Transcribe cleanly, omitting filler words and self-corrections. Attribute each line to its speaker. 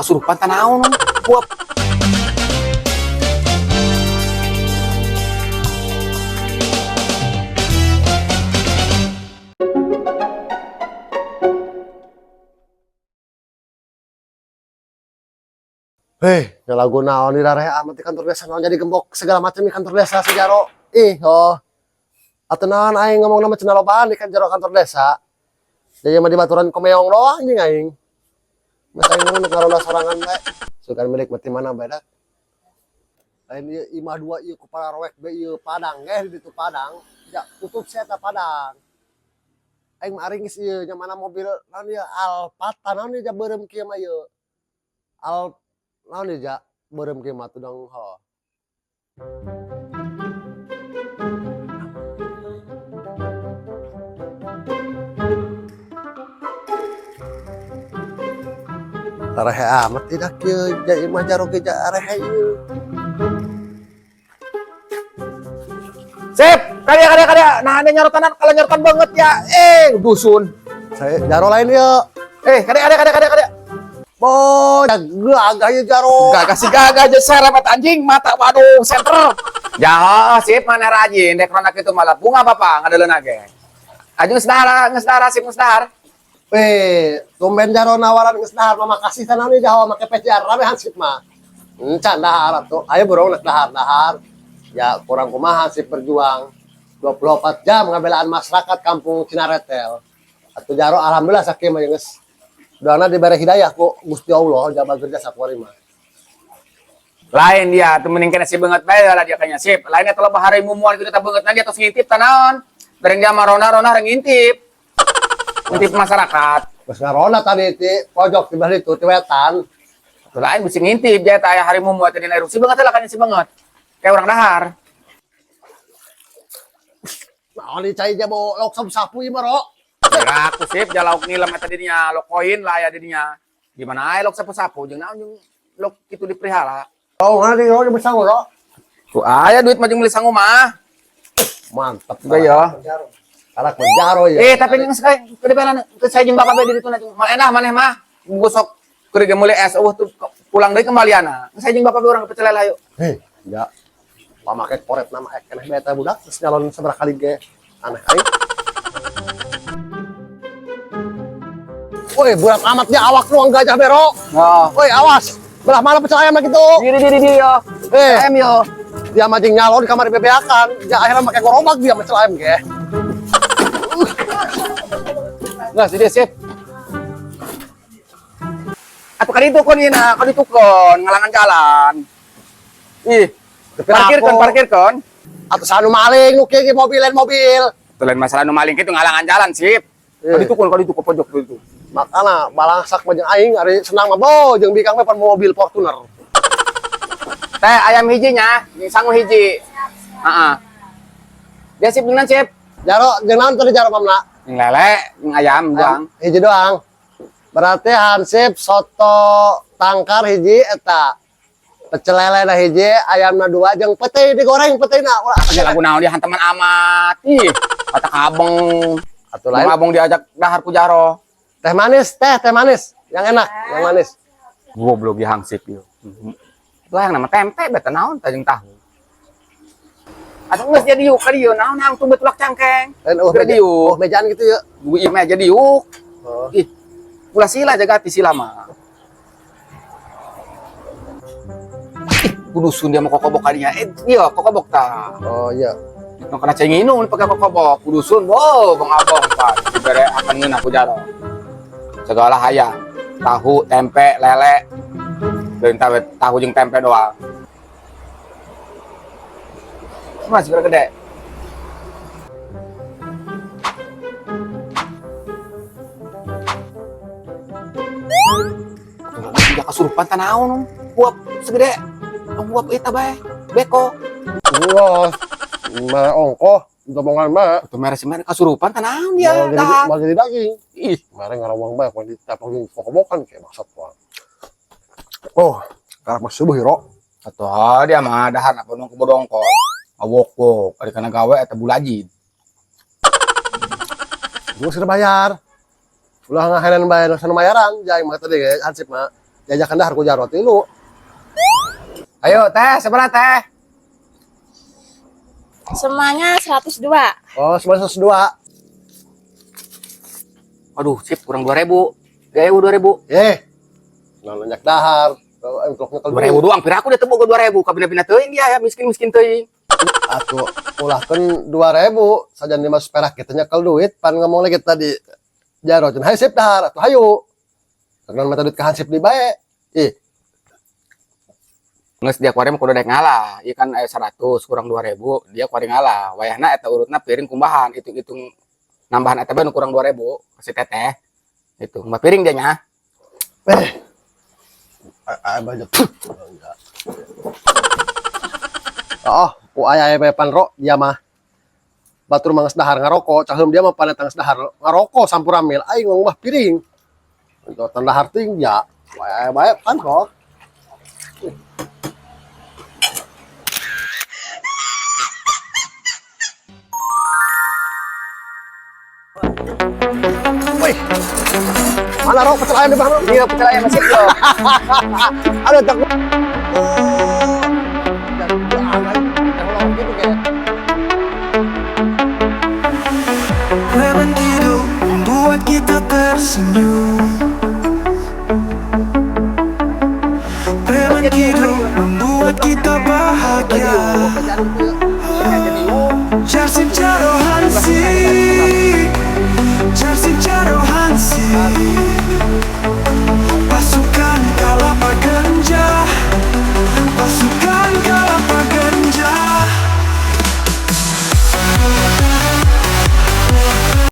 Speaker 1: Kasurupan tanaon buap.
Speaker 2: Heh, lagu naon di rareh amat di kantor desa naon jadi gembok segala macam di kantor desa si Jaro. Ih, oh. Atuh naon aing ngomong nama cenah lobaan di kan jero kantor desa. Jadi mah di baturan komeong doang jeung aing. Mas aing ngomong ngaronda sorangan bae. Sukan milik mati mana bae dak. Lain ieu imah dua ieu ku para roek be ieu padang ge di ditu padang. Ja tutup sia eta padang. Aing mah aring geus ieu nya mana mobil naon ieu Alphard naon ieu ja beureum kieu mah ieu. Al naon ieu ja beureum kieu mah tudang ho. Tarehe amat tidak kieu ja imah jaro ge ja arehe ieu.
Speaker 1: Sip, karya karya karya. Nah, ada nyorotan kalau nyorotan banget ya. Dusun.
Speaker 2: Saya jaro lain ieu.
Speaker 1: Karya karya karya karya karya.
Speaker 2: Bo, gagah ieu jaro.
Speaker 1: Gagah sih gagah aja serepet anjing mata waduh center. Ya, sip mana rajin dek ronak itu malah bunga bapak ngadeleun ge. Aja geus dahar, geus dahar sip geus dahar.
Speaker 2: Weh, tumben jaro nawaran geus dahar mah makasih tanah nih jawa make PCR rame hansip mah. Encan dahar atuh. Ayo burung nek dahar dahar. Ya kurang kumaha hansip berjuang 24 jam ngabelaan masyarakat kampung Cinaretel. Atuh jaro alhamdulillah sakieu mah geus doana dibere hidayah ku Gusti Allah jaba kerja sakuari mah.
Speaker 1: Lain dia tuh mending kena si banget bae lah dia kayaknya sip. Lainnya kalau bahari mumuan gitu tak banget dia terus ngintip tanaon. Bareng dia mah rona-rona reng ngintip. Ngintip masyarakat.
Speaker 2: Geus ngarona tadi ti pojok di belah itu ti wetan.
Speaker 1: Tuh lain bisa ngintip dia teh aya hari mumuan tadi erupsi banget lah kayaknya si banget. Kayak orang dahar.
Speaker 2: Naon di cai jabo lauk sapu-sapu ieu mah ro.
Speaker 1: Kira aku sip dia lauk nilem eta dinya, lauk koin lah ya dinya. Gimana ae lauk sapu-sapu jeung naon jeung lauk kitu diprihala.
Speaker 2: Oh, mana di ro di sangu ro.
Speaker 1: Tuh aya duit mah jeung meuli sangu mah.
Speaker 2: Mantap.
Speaker 1: Juga ya.
Speaker 2: Karak berjaro ya.
Speaker 1: Tapi geus kae ke depan ke saya jeung bapak bae di ditu na mah enak maneh mah. Gosok keur ge meuli es eueuh tuh pulang deui kembaliana. Saya jeung bapak bae urang ke pecel lele ayo.
Speaker 2: Heh, ya. Pamake koret nama ek keneh bae eta budak terus nyalon sabaraha kali ge. Aneh aing. Woi, berat amat dia awak ruang gajah bero.
Speaker 1: Oh.
Speaker 2: Woi, awas. Belah mana pecel ayam gitu.
Speaker 1: Diri diri diri yo.
Speaker 2: Eh,
Speaker 1: Ayam yo.
Speaker 2: dia majing nyalon di kamar bebeakan. Ya akhirnya pakai gerobak dia pecel ayam ge.
Speaker 1: Nggak, sih sip. Atau kan itu kon ieu kan itu kon ngalangan jalan. Ih, parkir kon, parkir kon.
Speaker 2: Atau sanu maling nu kieu mobil lain mobil.
Speaker 1: Itu lain masalah nu maling kitu ngalangan jalan sip. Kan itu kon, kan itu ke pojok itu.
Speaker 2: Makana balangsak mah jeung aing ari senang mah bo jeung bikang mah pan mobil Fortuner.
Speaker 1: Teh ayam hijinya, jeung sangu hiji. Heeh. Dia sip dengan sip.
Speaker 2: Jaro jeung naon tadi jaro pamna?
Speaker 1: Jeung lele, jeung ayam doang.
Speaker 2: Hiji doang. Berarti hansip soto tangkar hiji eta. Pecel lele na hiji, ayamna dua jeung pete digoreng petena. Ulah
Speaker 1: Ya lagu naon dia hanteman amat. Ih, kata kabeng.
Speaker 2: Atuh lain.
Speaker 1: Abang diajak dahar ku jaro.
Speaker 2: Teh manis, teh manis. Yang enak, yang manis.
Speaker 1: Goblok di hangsip ieu. Lah yang nama tempe beta naon teh jeung tahu. Atuh geus jadi yuk ka dieu naon hang tuh betulak cangkeng.
Speaker 2: Lain oh
Speaker 1: Geus
Speaker 2: meja,
Speaker 1: diuk.
Speaker 2: oh mejaan gitu ya.
Speaker 1: Buku ieu mah jadi yuk.
Speaker 2: Oh.
Speaker 1: Ih. Ulah sila jaga hati sila mah. Ih, kudusun dia mau kokobok kadinya. Iya kokobok ta.
Speaker 2: Oh iya.
Speaker 1: Nu kana cai nginum pakai kokobok, kudusun, wow, bang abong pak. Dibere akan ngeunah ku jaro. Segala hayang, tahu, tempe, lele. Lain tahu jeung tempe doang. Mas berapa gede? Tidak kesurupan tanaon, uap segede, uap eta bae, beko.
Speaker 2: Wah, merah ongkoh, domongan bae.
Speaker 1: Tuh merah si merah kesurupan tanaon dia.
Speaker 2: Mau jadi
Speaker 1: Dah.
Speaker 2: mau jadi daging.
Speaker 1: Ih,
Speaker 2: Merah ngarawang bae, kalau ditapang kokobokan kayak maksud gua. Oh, karena mas subuh hero.
Speaker 1: Atuh dia mah dahar apa nong kebodongkol. Awok-wok, ari kana gawe eta bulajid.
Speaker 2: Gua sudah bayar. Ulah ngahenan bayar sana bayaran, jang mah tadi ge hansip mah. Diajakan dahar ku Jaro tilu.
Speaker 1: Ayo teh, seberapa teh?
Speaker 3: Semuanya 102.
Speaker 2: Oh, semuanya 102.
Speaker 1: Aduh, sip kurang 2000. Gaya 2000.
Speaker 2: Eh. Nah, lonjak dahar. Engkloknya kalau
Speaker 1: 2000 doang, pira aku udah temu ke 2000. Kabina-bina teuing dia ya, miskin-miskin teuing.
Speaker 2: Atuh ulahkeun 2000 sajan 5 perak kita nyekel duit pan ngomong lagi tadi Jaro cenah hayu sip dahar atuh hayu. Karena mata duit ka hansip di bae. Ih,
Speaker 1: Geus dia kuari mah kudu daek ngalah. Ieu kan aya 100 kurang 2000, dia kuari ngalah. Wayahna eta urutna piring kumbahan, hitung-hitung nambahan eta bae nu kurang 2000 kasih teteh. Itu, mbak piring dia nya.
Speaker 2: eh. Ah, banyak. Oh, ku aya aya pan ro dia mah. Batur mah geus dahar ngarokok, caheum dia mah pan eta geus dahar ngarokok sampuramil aing ngomong mah piring. Untuk dahar ting ya. Aya bae pan ro. Wih. Mana ro pecel ayam di mana?
Speaker 1: Iya, pecel ayam masih yo.
Speaker 2: Ada tak. Oh. Gitu kayak.
Speaker 4: Momen hidup membuat kita tersenyum.